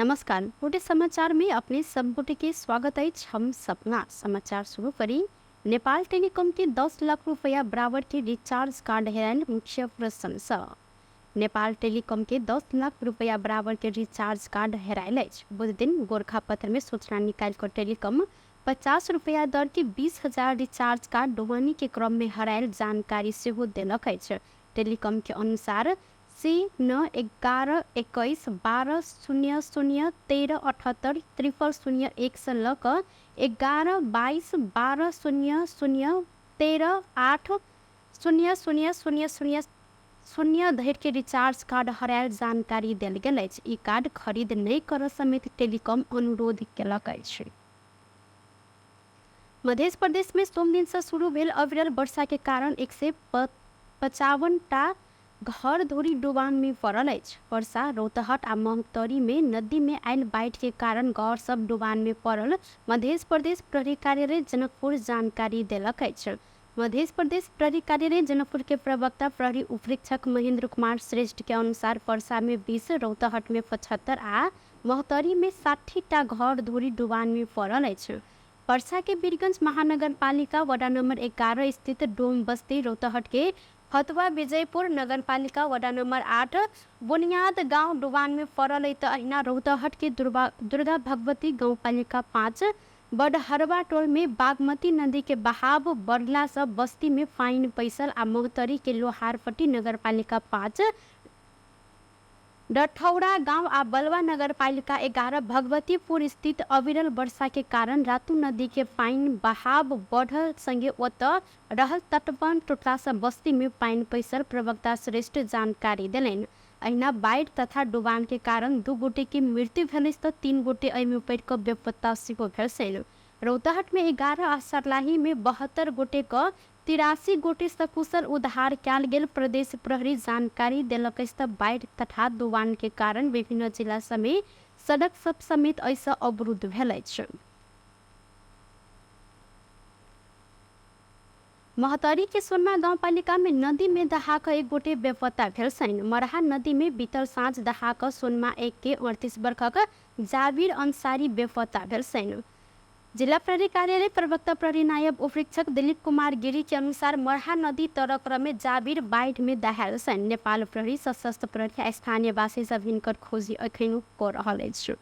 नमस्कार, गोटे समाचार में अपने सब गोटे के स्वागत अछि। हम सपना समाचार शुरू करी। नेपाल टेलीकॉम के 10 लाख रुपया बराबर के रिचार्ज कार्ड हेरायल मुख्य प्रश्न सँ नेपाल टेलीकॉम के 10 लाख रुपया बराबर के रिचार्ज कार्ड हेरायल अछि। बुध दिन गोरखापत्र में सूचना निकालि कऽ टेलीकॉम 50 रुपया दर के 20,000 रिचार्ज कार्ड ढुवानी के क्रम में हरायल जानकारी सेहो देलक अछि। टेलीकॉम के अनुसार सी 9 11 21 12 0 0 13 78 000 1 सँ लऽ कऽ 11 22 12 0 0 13 8 0 0 0 0 0 धरि के रिचार्ज कार्ड हरायल जानकारी देल गेल अछि। ई कार्ड खरीद नहि करऽ समेत टेलीकॉम अनुरोध केलक अछि। मध्य प्रदेश में सोमदिन सँ शुरू भेल अविरल वर्षा के कारण 155 टा घर धुरी डुबान में पड़ल अछि। वर्षा रौतहट आ महोत्तरी में नदी में आयल बाढ़ि के कारण घर सब डुबान में पड़ल मध्य प्रदेश प्रहरी कार्यालय जनकपुर जानकारी देलक अछि। मध्य प्रदेश प्रहरी कार्यालय जनकपुर के प्रवक्ता प्रहरी उपरीक्षक महेंद्र कुमार श्रेष्ठ के अनुसार पर्सा में 20, रौतहट में 75 आ महोत्तरी में 60 टा घर धुरी डुबान में पड़ल अछि। पर्सा के वीरगंज महानगरपालिका वडा नंबर 11 स्थित डोम बस्ती, रौतहट के फतुआ विजयपुर नगरपालिका वडा नंबर 8 बुनियाद गांव डुबान में पड़ल अछि तऽ अहिना रौतहट के दुर्गा भगवती गाउँपालिका 5 बडहरवा टोल में बागमती नदी के बहाव बढ़ला सँ बस्ती में पानि पैसल आ महोत्तरी के लोहारपट्टी नगरपालिका 5 डठौरा गांव आ बलवा नगरपालिका 11 भगवतीपुर स्थित अविरल वर्षा के कारण रातू नदी के पानि बहाव बढ़ल संगे ओतऽ रहल तटबंध टूटला सँ बस्ती में पानि पैसल प्रवक्ता श्रेष्ठ जानकारी देलनि। अहिना बाढ़ि तथा डुबान के कारण 2 गोटे के मृत्यु भेल अछि तऽ 3 गोटे एहि में पड़ि कऽ बेपत्ता सेहो भेल छनि। रौतहट में 11 आ सर्लाही में 72 गोटे क 83 गोटे सकुशल उद्धार कयल गेल प्रदेश प्रहरी जानकारी देलक अछि तऽ बाढ़ि तथा डुबान के कारण विभिन्न जिला सब में सड़क सब समेत एहि सँ अवरुद्ध भेल अछि। महोत्तरी के सोनमा गाउँपालिका में नदी में दहा कऽ एक गोटे बेपत्ता भेल छनि। मरहा नदी में बीतल साँझ दहा कऽ सोनमा 1 के 38 वर्षक जाबिर अंसारी बेपत्ता भेल छनि। जिला प्रहरी कार्यालय प्रवक्ता प्रहरी नायब उपरीक्षक दिलीप कुमार गिरी के अनुसार मरहा नदी तरक्रम में जाबिर बाढ़ि में दहायल छनि। नेपाल प्रहरी, सशस्त्र प्रहरी आ स्थानीयवासी सब हिनकर खोजी एखन कऽ रहल अछि।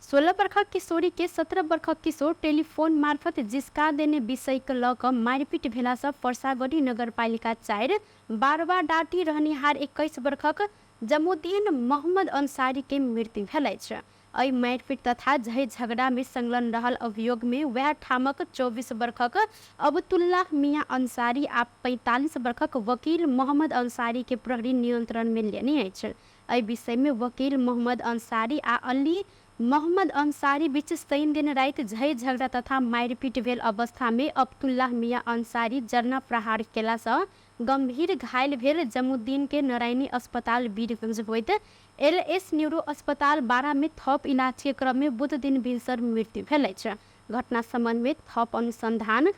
16 बरखक किशोरी के 17 बरखक किशोर टेलीफोन मार्फत जिसका देने विषयके लऽ कऽ मारिपीट भेलासँ परसागढ़ी नगरपालिका 4 बारवा डाटी रहनिहार 21 बरखक जमुद्दीन मोहम्मद अंसारी के मृत्यु भेल अछि। एहि मारिपीट तथा झै झगड़ा में संलग्न रहल अभियोग में वएह ठामक 24 बरखक अब्दुल्लाह मियाँ अंसारी आ 45 बरखक वकील मोहम्मद अंसारी के प्रहरी नियंत्रण में लेने अछि। एहि विषय में वकील मोहम्मद अंसारी आ अली मोहम्मद अंसारी बीच शनि दिन राति झै झगड़ा तथा मारिपीट भेल अवस्था में अब्दुल्लाह मियाँ अंसारी जरना प्रहार केला सँ गंभीर घायल भेल जमुद्दीन के नारायणी अस्पताल वीरगंज होइत एलएस न्यूरो अस्पताल बारा में थप इलाज के क्रम में बुध दिन भिनसर मृत्यु भेल अछि। घटना संबंध में थप अनुसंधान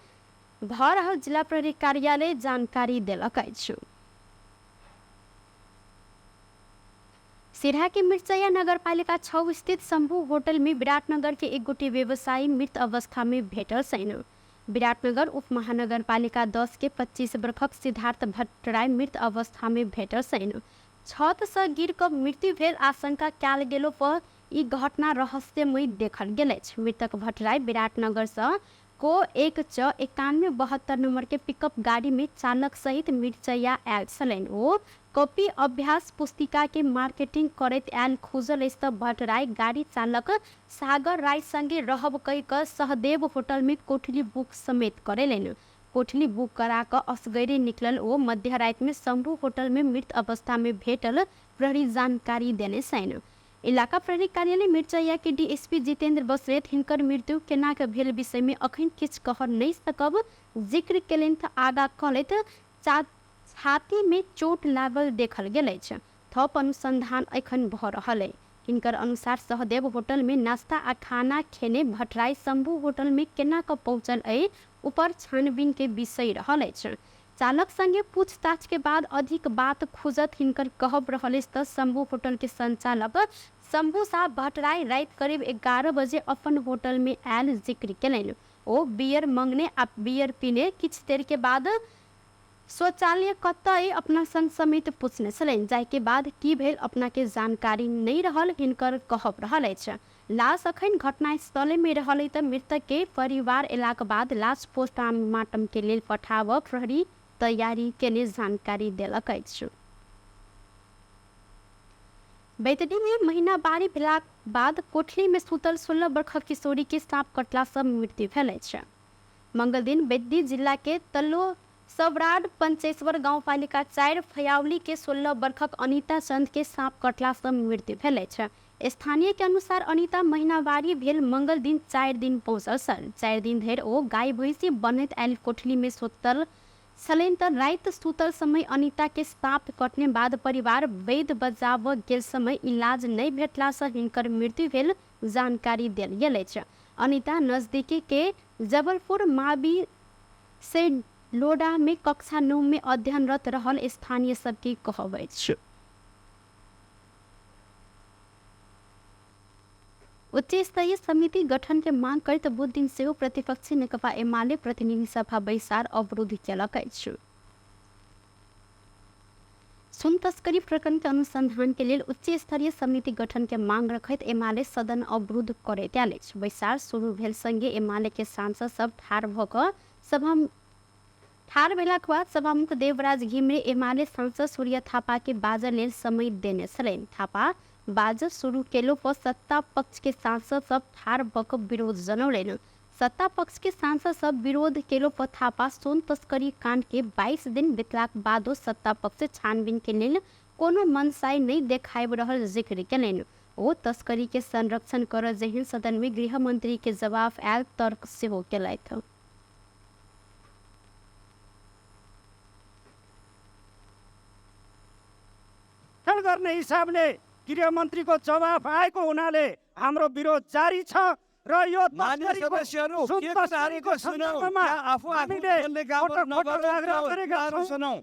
भऽ रहल जिला प्रहरी कार्यालय जानकारी देलक अछि। सिरहा के मिर्चैया नगरपालिका 6 स्थित शंभू होटल में विराटनगर के एक गोटे व्यवसायी मृत अवस्था में भेटल छनि। विराटनगर उप महानगरपालिका 10 के 25 बरखक सिद्धार्थ भट्टराय मृत अवस्था में भेटल छनि। छत से गिर कऽ मृत्यु भेल आशंका कयल गेलो पर ई घटना रहस्यमयी देखल गेल अछि। मृतक भट्टराय विराटनगर से को 1 च 91 72 नंबर के पिकअप गाड़ी में चालक सहित मिर्चैया आयल छलनि। ओ कॉपी अभ्यास पुस्तिका के मार्केटिंग करैत आयल खुजल अछि तऽ भट्टराय गाड़ी चालक सागर राय संगे रहब कहि कऽ सहदेव होटल में कोठली बुक समेत करेलनि। कोठली बुक करा कऽ असगरे निकलल ओ मध्यराति में शंभू होटल में मृत अवस्था में भेटल प्रहरी जानकारी देने छनि। इलाका प्रहरी कार्यालय मिर्चैया के डीएसपी जितेंद्र बस्नेत हिनकर मृत्यु केना के भेल विषय में अखन किछु कह नहि सकब जिक्र केलनि तऽ आगा कहलथि छाती में चोट लागल देखल गेल अछि। थप अनुसंधान एखन भऽ रहल अछि। हिनकर अनुसार सहदेव होटल में नाश्ता आ खाना खेने भट्टराई शंभू होटल में केना कऽ पहुंचल एहि ऊपर छानबीन के विषय रहल अछि। चालक संगे पूछताछ के बाद अधिक बात खुजत हिनकर कहब रहल अछि। त शंभू होटल के संचालक शंभू साह भट्टराई राति करीब 11 बजे अपन होटल में आयल जिक्र केलनि। ओ बियर मंगने आ बियर पीने किछु देर के बाद शौचालय कतऽ अपना संग समेत पूछने छलनि, जाहि के बाद की भेल अपना के जानकारी नहीं रहल हिनकर कहब रहल अछि। लाश अखन घटनास्थले में रहल त मृतक के परिवार एलाक बाद लाश पोस्टमार्टम के लेल पठाब प्रहरी तैयारी केने जानकारी देलक अछि। बैतडी में महीनावारी भेलाक बाद कोठली में सुतल 16 वर्षक किशोरी के सांप कटला से मृत्यु भेल अछि। मंगल दिन बैतडी जिला के तल्लो सवराड पंचेश्वर गाउँपालिका 4 फयावली के 16 वर्षक अनिता चंद के सांप कटला से मृत्यु भेल अछि। स्थानीय के अनुसार अनिता महीनावारी भेल मंगल दिन 4 दिन पहुँचल छल। 4 दिन धरि ओ गाय भैंसी बनैत आयल कोठली में सुतल छलनि त राति सुतल समय अनिता के सांप कटने बाद परिवार वैद्य बजाब गेल समय इलाज नहीं भेटला से हिनकर मृत्यु भेल जानकारी देल गेल अछि। अनिता नजदीकी के जबलपुर माबी से लोडा में कक्षा 9 में अध्ययनरत रहल स्थानीय सबके कहब अछि। उच्च स्तरीय समिति गठन के मांग करैत बुध दिन सेहो प्रतिपक्षी नेकपा एमाले प्रतिनिधि सभा बैसार अवरुद्ध केलक अछि। सुन तस्करी प्रकरण के अनुसंधान के लेल उच्च स्तरीय समिति गठन के मांग रखैत एमाले सदन अवरुद्ध करैत आयल अछि। बैसार शुरू भेल संगे एमाले के सांसद सब ठाढ़ भऽ कऽ सभा ठाढ़ भेलाक बाद सभामुख देवराज घिमिरे एमाले सांसद सूर्य थापा के बाजऽ लेल समय देने छलनि। थापा बाजब शुरू केलो पर सत्ता पक्ष के सांसद सब ठाढ़ भऽ कऽ विरोध जनौलनि। सत्ता पक्ष के सांसद सब विरोध केलो पर थापा सोन तस्करी कांड के 22 दिन बितलाक बादो सत्ता पक्ष छानबीन के लेल कोनो मनसाय नहि देखाबि रहल जिक्र केलनि। ओ तस्करी के संरक्षण करऽ जेहन सदन में गृह मंत्री के जवाब आयल तर्क सेहो केलथि। गर्ने हिसाबले गृहमन्त्रीको जवाफ आएको हुनाले हाम्रो विरोध जारी छ र यो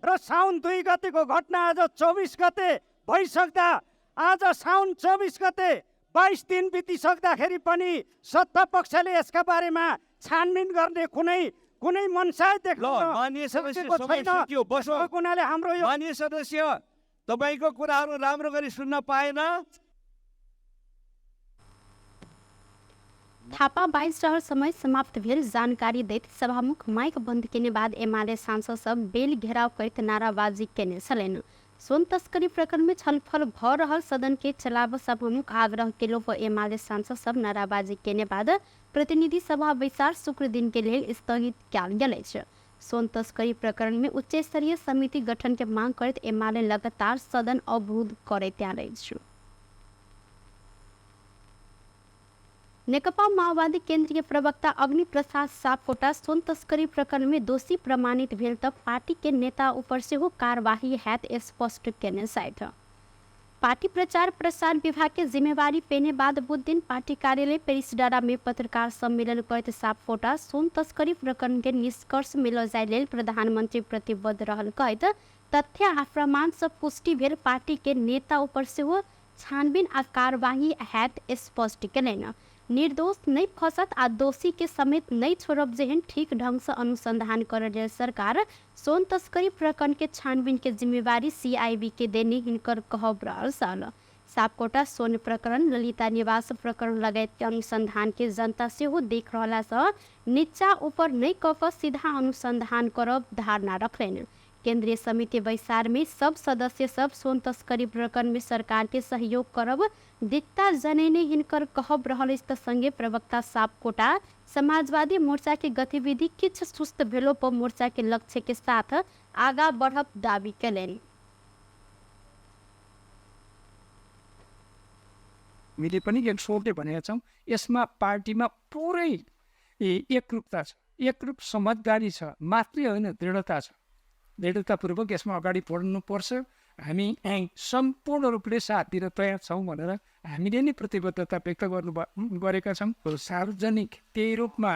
र साउन 2 गतेको घटना आज 24 गते भइसक्दा, आज साउन 24 गते 22 दिन बितिसक्दाखेरि पनि सत्ता पक्षले यसका बारेमा छानबिन गर्ने कुनै कुनै मनसाय देख्न सकेको छैन। हुनाले हाम्रो यो माननीय सदस्य तपाईको कुराहरू राम्रो गरी सुन्न पाएन। थापा 22 रहल समय समाप्त भेल जानकारी दैत सभामुख माइक बंद केने बाद एमाले सांसद सब बेल घेराव करैत नाराबाजी केने छलनि। सोन तस्करी प्रकरण में छलफल भ रहल सदन के चलाब सभामुख आग्रह केलो पर एमाले सांसद सब नाराबाजी केने बाद प्रतिनिधि सभा बैसार शुक्र दिन के लेल स्थगित कयल गेल अछि। सोन तस्करी प्रकरण में उच्च स्तरीय समिति गठन के मांग करैत एमाले लगातार सदन अवरुद्ध करैत आयल अछि। नेकपा माओवादी केंद्रीय प्रवक्ता अग्नि प्रसाद सापकोटा सोन तस्करी प्रकरण में दोषी प्रमाणित भेल त पार्टी के नेता ऊपर सेहो कार्यवाही हैत स्पष्ट केने छथि। पार्टी प्रचार प्रसार विभाग के जिम्मेवारी पेने बाद बुध दिन पार्टी कार्यालय पेरिसडारा में पत्रकार सम्मेलन करैत सापकोटा सोन तस्करी प्रकरण के निष्कर्ष में लऽ जाय लेल प्रधानमंत्री प्रतिबद्ध रहल कहैत तथ्य आ प्रमाण से पुष्टि भेल पार्टी के नेता ऊपर सेहो छानबीन आ कार्यवाही हैत स्पष्ट केलनि। निर्दोष नहीं फंसत आ दोषी के समेत नहीं छोड़ब जेहन ठीक ढंग से अनुसंधान करल लेल सरकार सोन तस्करी प्रकरण के छानबीन के जिम्मेवारी सीआईबी के देने हिनकर कहब रहल छल। सापकोटा सोन प्रकरण, ललिता निवास प्रकरण लगायत के अनुसंधान के जनता सेहो देख रहला से नीचा ऊपर नहीं कऽ कऽ सीधा अनुसंधान करब धारणा रखलनि। केंद्रीय समिति बैसार में सब सदस्य सब सोन तस्करी प्रकरण में सरकार के सहयोग करब दिक्ता जनेने हिनकर कहब रहल अछि। त संगे प्रवक्ता सापकोटा समाजवादी मोर्चा के गतिविधि किछु सुस्त भेलो पर मोर्चा के लक्ष्य के साथ आगा बढ़ब दावी केलनि। हामीले पनि एक स्वरले भनेका छौँ, यसमा पार्टीमा पुरै एकरूपता छ, एकरूप समझदारी छ, मात्रै होइन दृढता छ। दृढतापूर्वक यसमा अगाडि बढ्नुपर्छ। हामी सम्पूर्ण रूपले साथ दिन तयार छौँ भनेर हामीले नै प्रतिबद्धता व्यक्त गरेका छौँ। सार्वजनिक त्यही रूपमा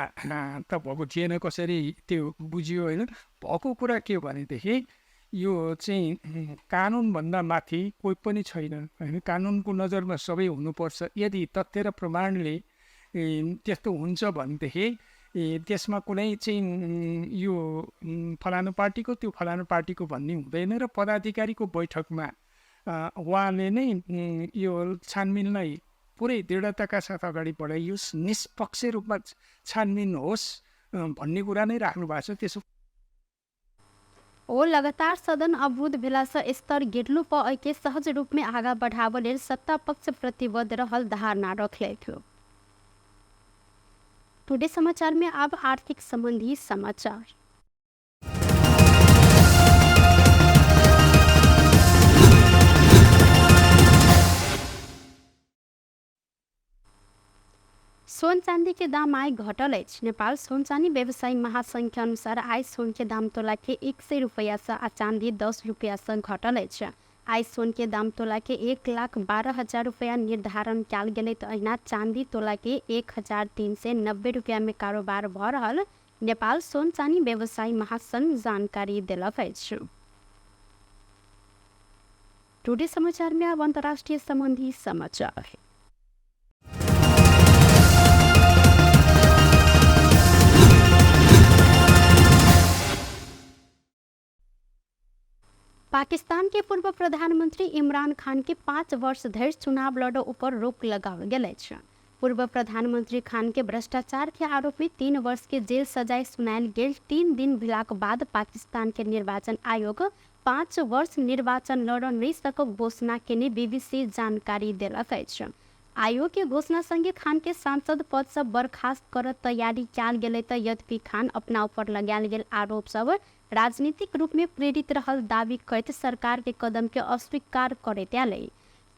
त भएको थिएन, कसरी त्यो बुझियो होइन। भएको कुरा के हो भनेदेखि यो चाहिँ कानुनभन्दा माथि कोही पनि छैन होइन, कानुनको नजरमा सबै हुनुपर्छ। यदि तथ्य र प्रमाणले त्यस्तो हुन्छ भनेदेखि त्यसमा कुनै चाहिँ यो फलानु पार्टीको त्यो फलानु पार्टीको भन्ने हुँदैन र पदाधिकारीको बैठकमा उहाँले नै यो छानबिनलाई पुरै दृढताका साथ अगाडि बढाइयोस्, निष्पक्ष रूपमा छानबिन होस् भन्ने कुरा नै राख्नु भएको छ। त्यसो ओ लगातार सदन अवरुद्ध भेलासँ स्तर गिरलू पर एहिके सहज रूपमे आगाँ बढ़ाबऽ लेल सत्ता पक्ष प्रतिबद्ध रहल धारणा रखलथि। टुडे समाचार में अब आर्थिक संबंधी समाचार। सोन चांदी के दाम आइ घटल अछि। नेपाल सोन चांदी व्यवसायी महासंघ के अनुसार आइ सोन के दाम तोला के 100 रुपैया से आ चांदी 10 रुपैया से घटल अछि। आइ सोन के दाम तोला के 1,12,000 रुपैया निर्धारण कयल गेलै तऽ अहिना चांदी तोला के 1,390 रुपैया में कारोबार भऽ रहल नेपाल सोन चानी व्यवसायी महासंघ जानकारी देलक अछि। टुडे समाचार में अब अंतर्राष्ट्रीय संबंधी समाचार। पाकिस्तान के पूर्व प्रधानमंत्री इमरान खान के 5 वर्ष धरि चुनाव लड़ऽ ऊपर रोक लगाओल गेल अछि। पूर्व प्रधानमंत्री खान के भ्रष्टाचार के आरोप में 3 वर्ष के जेल सजाय सुनायल गेल 3 दिन भेलाक बाद पाकिस्तान के निर्वाचन आयोग 5 वर्ष निर्वाचन लड़ऽ नहि सकब घोषणा केने बीबीसी जानकारी देलक अछि। आयोग के घोषणा संगे खान के सांसद पद से बर्खास्त कर तैयारी कयल गेलै तऽ यद्यपि खान अपना ऊपर लगायल गेल आरोप सब राजनीतिक रूप में प्रेरित रहल दावी करैत सरकार के कदम के अस्वीकार करैत आयल।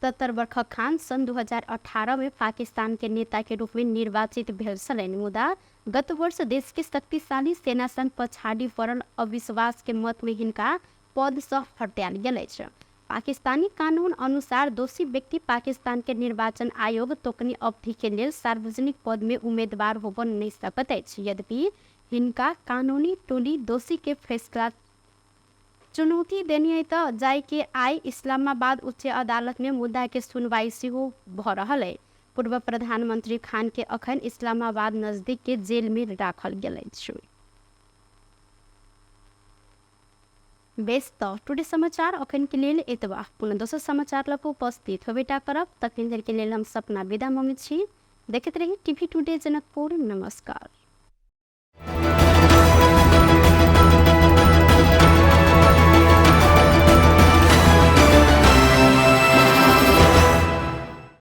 70 वर्षक खान सन् 2018 में पाकिस्तान के नेता के रूप में निर्वाचित भेल छलनि, मुदा गत वर्ष देश के शक्तिशाली सेना संग पछाड़ी पड़ल अविश्वास के मत में हिनका पद से हटायल गेल अछि। पाकिस्तानी कानून अनुसार दोषी व्यक्ति पाकिस्तान के निर्वाचन आयोग तोकनी अवधि के लेल सार्वजनिक पद में उम्मीदवार होबऽ नहि सकैत अछि। यद्यपि हिनका कानूनी टोली दोषी के फैसला चुनौती देनी तऽ जाय के आइ इस्लामाबाद उच्च अदालत में मुद्दा के सुनवाई सेहो भऽ रहल है। पूर्व प्रधानमंत्री खान के अखन इस्लामाबाद नजदीक के जेल में राखल गेल अछि। बेस तऽ टुडे समाचार अखन के लेल एतबा। पुनः दोसर समाचार लऽ कऽ उपस्थित होबेटा करब, तखन धरि के लेल हम सपना विदा मङ्गै छी। देखैत रही टीवी टुडे जनकपुर। नमस्कार।